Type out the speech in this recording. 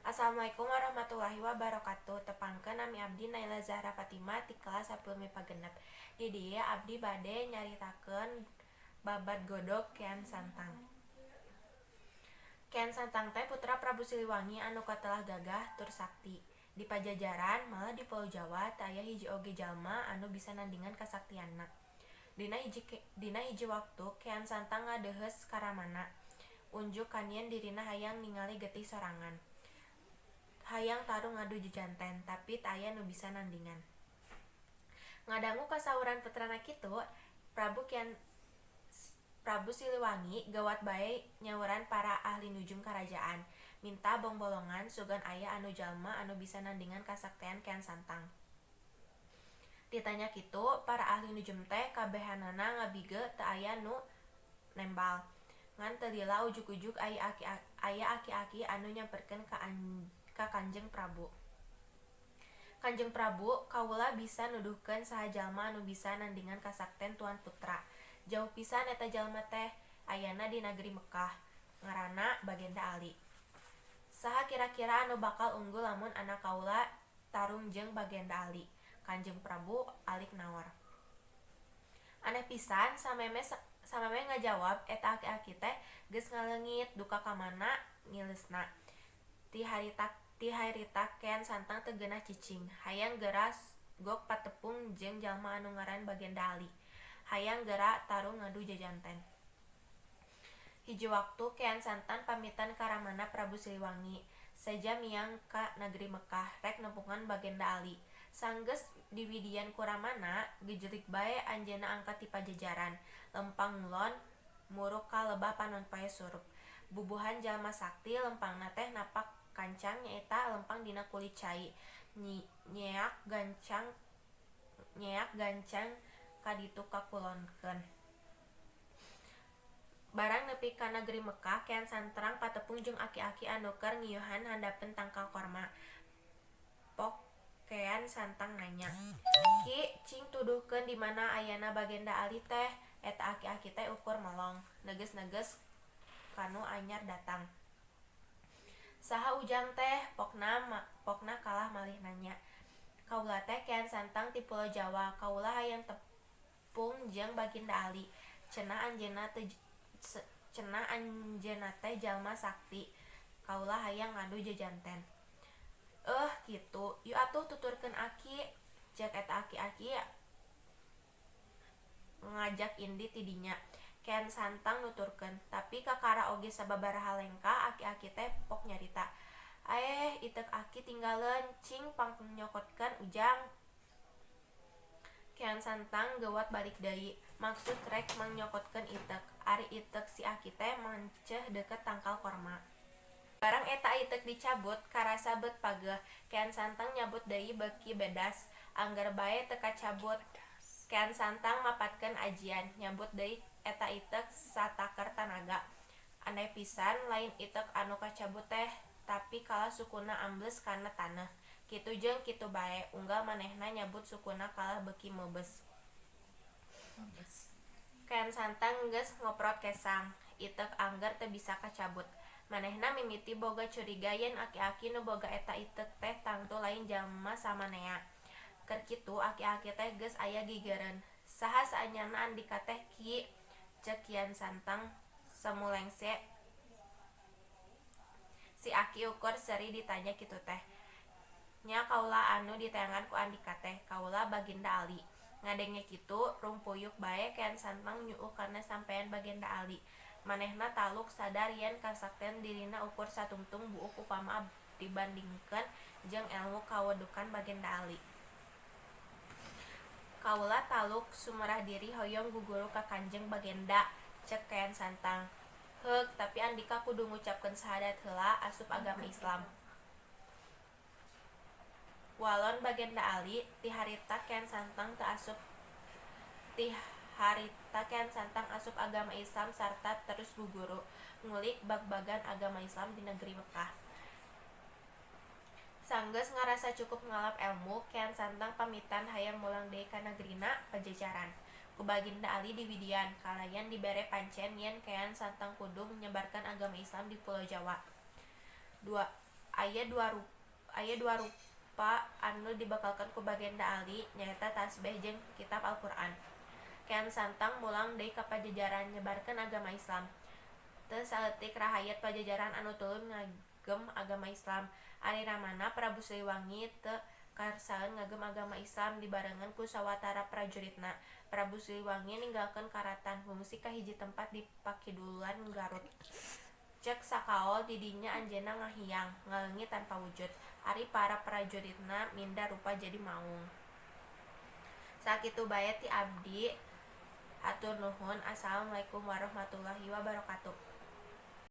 Assalamualaikum warahmatullahi wabarakatuh. Tepangkeun, nami abdi Naila Zahra Fatima ti kelas 10 MIPA 6. Di dieu abdi bade nyaritakeun babad godog Kian Santang. Kian Santang teh putra Prabu Siliwangi anu katelah gagah tur sakti. Di Pajajaran, malah di Pulo Jawa, teu aya hiji oge jalma anu bisa nandingan kasaktianna. Dina hiji waktu Kian Santang ngadeuheus ka ramana, unjuk kanieun dirina hayang ningali getih sorangan. Hayang tarung ngadu jajanten, tapi teu aya nu bisa nandingan. Ngadangu kasauran putrana kitu, Prabu Siliwangi geuwat bae nyauran para ahli nujum karajaan, minta bongbolongan sugan aya anu jalma anu bisa nandingan kasaktean Kian Santang. Ditanya kitu, para ahli nujum teh kabehanana ngabige teu aya nu nembal. Ngan teu lila ujug-ujug aya aki-aki anu nyamperkeun ka Kanjeng Prabu. "Kanjeng Prabu, kawula bisa nuduhkeun saha jalma anu bisa nandingan kasakten tuan putra. Jauh pisan eta jalma teh, ayana di nagri Mekkah, ngaranna Bagenda Ali. Saha kira-kira anu bakal unggul lamun anak kawula tarung jeung Bagenda Ali?" Kanjeng Prabu alik naor. Aneh pisan, samemeh ngajawab eta aki-aki teh geus ngaleungit duka ka mana ngileusna. Ti harita Kian Santang teu geunah cicing, hayang geura gok patepung jeung jalma anu ngaran Bagenda Ali. Hayang geura tarung ngadu jajanten. Hiji waktu Kian Santang pamitan ka ramana Prabu Siliwangi, seja miang ka nagri Mekkah rek nepungan Bagenda Ali. Sanggeus diwidian ku ramana, gejlig bae anjeunna angkat ti Pajajaran, lempang ngulon muruk ka Lebah Panonpoe Surup. Bubuhan jalma sakti lempangna teh napak kancang, nyaeta lempang dina kulit cai, nyeak gancang kaditu kakulonkeun. Barang nepi ka nagri Mekkah, Kian Santang patepung jeung aki-aki anu keur ngiyuhan handapeun tangkal korma. Pok Kian Santang nanya, "Ki, cing tuduhkeun di mana ayana Bagenda Ali teh?" Eta aki-aki teh ukur melong, neugeus-neugeus kanu anyar datang. "Saha ujang teh?" Pokna kalah malih nanya. "Kaula teh Kian Santang ti Pulo Jawa, kaula hayang tepung jeung Baginda Ali. Cenah anjeunna teh jalma sakti, kaula hayang ngadu jajanten." "Euh kitu, yu atuh tuturkeun aki," ceuk eta aki-aki ngajak indit ti dinya. Kian Santang nuturkeun, tapi kakara oge sababaraha lengkah aki-aki teh pok nyarita, "Aeh, iteuk aki tinggaleun, cing pangnyokotkeun ujang." Kian Santang geuwat balik deui, maksud rek mangnyokokeun iteuk. Ari iteuk si aki teh manceuh deukeut tangkal korma. Barang eta iteuk dicabut, karasa beut pageuh. Kian Santang nyabut deui beuki bedas, angger bae teu kacabut. Kian Santang mapatkeun ajian, nyabut deui eta iteuk sataker tanaga. Aneh pisan, lain iteuk anu kacabut teh, tapi kalah sukuna ambles kana taneuh. Kitu jeung kitu bae, unggal manehna nyabut sukuna kalah beuki meubeus. Kian Santang geus ngoprot kesang, iteuk angger teu bisa kacabut. Manehna mimiti boga curiga yen aki-aki nu boga eta iteuk teh tangtu lain jalma samanea. Keur kitu aki-aki teh geus aya gigireun. "Saha saanyarna andika teh, Ki?" ceuk Kian Santang semu lengse. Si aki ukur seuri ditanya kitu teh. "Nya kaula anu diteangan ku andika teh, kaula Baginda Ali." Ngadenge kitu, rumpuyuk bae Kian Santang nyuuh kana sampean Bagenda Ali. Manehna taluk sadar yen kasaktian dirina ukur satungtung buuk upama dibandingkeun jeung elmu kawedukan Bagenda Ali. "Kaula taluk sumerah diri hoyong guguru ka Kanjeng Bagenda," ceuk Kian Santang. "Heug, tapi andika kudu ngucapkeun sahadat heula asup agama Islam. Walon Bagenda Ali." Ti harita Kian Santang asup agama Islam sarta terus guguru ngulik bagbagan agama Islam di negeri Mekkah. Sanggeus ngarasa cukup ngalap elmu, Kian Santang pamitan hayang mulang deui ka nagrina, Pajajaran. Ku Baginda Ali diwidian, kalayan dibere pancen yen Kian Santang kudu nyebarkeun agama Islam di Pulo Jawa. Dua Aya dua rupa anu dibekelkeun ku Baginda Ali nyaeta tasbeh jeung kitab Al-Qur'an. Kean Santang mulang deui ka Pajajaran nyebarkeun agama Islam. Teu saeutik rahayat Pajajaran anu tuluy ngagem agama Islam. Ari ramana Prabu Siliwangi teu karsaeun ngagem agama Islam dibarengan ku sawatara prajuritna. Prabu Siliwangi ninggalkeun karaton, ngungsi ka hiji tempat di pakidulan Garut. Cek sakaol di dinya anjeunna ngahiang, ngaleungit tanpa wujud. Ari para prajuritna minda rupa jadi maung. Sakitu bae ti abdi hatur nuhun. Assalamualaikum warahmatullahi wabarakatuh.